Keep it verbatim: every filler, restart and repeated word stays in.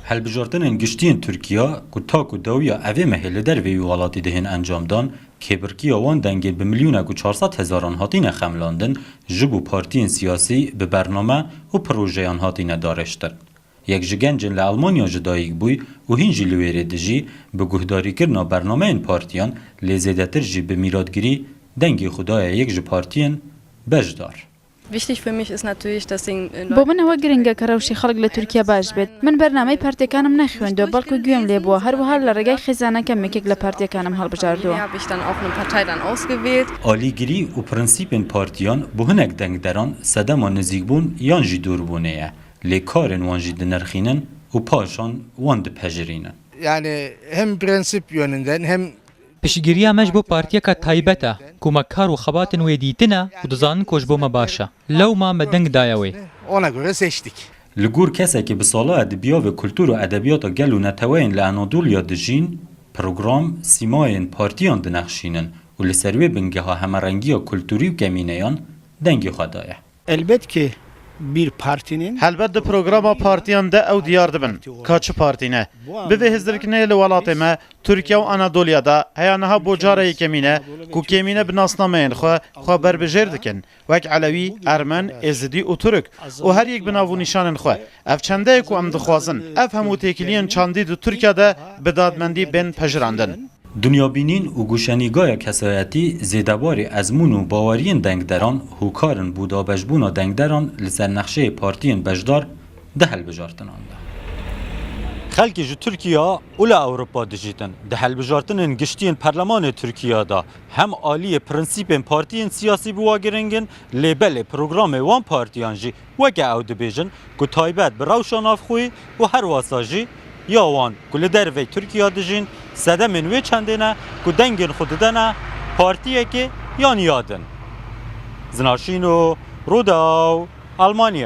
Hilbijartinên giştî yên Tirkiya ku tak û dawiya evê mehê li dervê wî welatî dihên encamdan, kêbirkiya wan dengên bi milyonek û çar sed hezaran hatine xemilandin, ji bo partiyên siyasî bi bername û projeyan hatine darêjtin. Yek ji gencên li Elmanya ji dayik bûy û hîn jî li wêrê dijî, bi guhdarîkirina bernameyên partiyan lê zêdetir jî bi mîratgirî dengê xwe daye yek ji partiyên beşdar. Wichtig für mich ist natürlich, dass den, äh, Bo min ewe giring e ke rewşê xelk li Tirkiye baş bêt. Min bernameyê partiyekanim nexwêndiwe, belku guhê min lê bûwe. Her wiha li regey xêzaneke mekek li partiyekanim hilbijardiwe. Habe ich dann auch eine Partei dann ausgewählt. Alîgirî û prensîpên partiyan bo hinek dengderan sedema nizîkbûn yan jî dûrbûnê ye. Lê karên wan jî dinirxînin û paşan wan dipejirînin. Yani hem prensip yönünden hem Piştgiriya me ji bo partiyeka taybet e ku me kar û xebatên wê dîtine û dizanin ku ji bo me baş e. Lewma me deng daye wê. Ona göre seçtik. Li gor kesekî bi sala ye di biyavê kultur û edebiyata gel û neteweyên li Anadoliya dijîn, program sîmayên partiyan dinexşînin û li ser wê bingeha hemerengiya kulturî û kemîneyan dengê xwe daye. Elbet ki bir partinin Helbet di programa partiyan de ew diyar dibin ka çi partî ne. Bi vê hêzdirkinê li welatê me, Tirkiye û Anadoliya de heya niha bo cara yekemîn e ku kêmîne bi nasnameyên xwe xwe berbijêr dikin, wek Elewî, Ermen, Êzidî û Turk û her yek bi nav û nîşanên xwe. Ev çende ye ku em dixwazin ev hemû têkiliyên çandî di Tirkiye de bi dadmendî bên pejirandin. Dinyabînîn û guşenîgaya kesayetî zêdebarê ezmûn û baweriyên dengderan hûkar in bo dabeşbûna dengderan li ser nexşeyê partiyên beşdar di hilbijartinan de. Xelkê ji Tirkiya û li Ewropa dijîtin, di hilbijartinên giştî yên Perlemanê Tirkiya de hem aliyê prensîpên partiyên siyasî bi wa giring in, lê belê programê wan partiyan jî weke ew dibêjin ku taybet bi rewşa navxweyî û herwasa jî ya wan ku li dervey Tirkiya dijîn, sedemên wê çendê ne ku dengên xwe didene partiyekê yan ya din. Zinaşîno, Rûdaw, Almanya.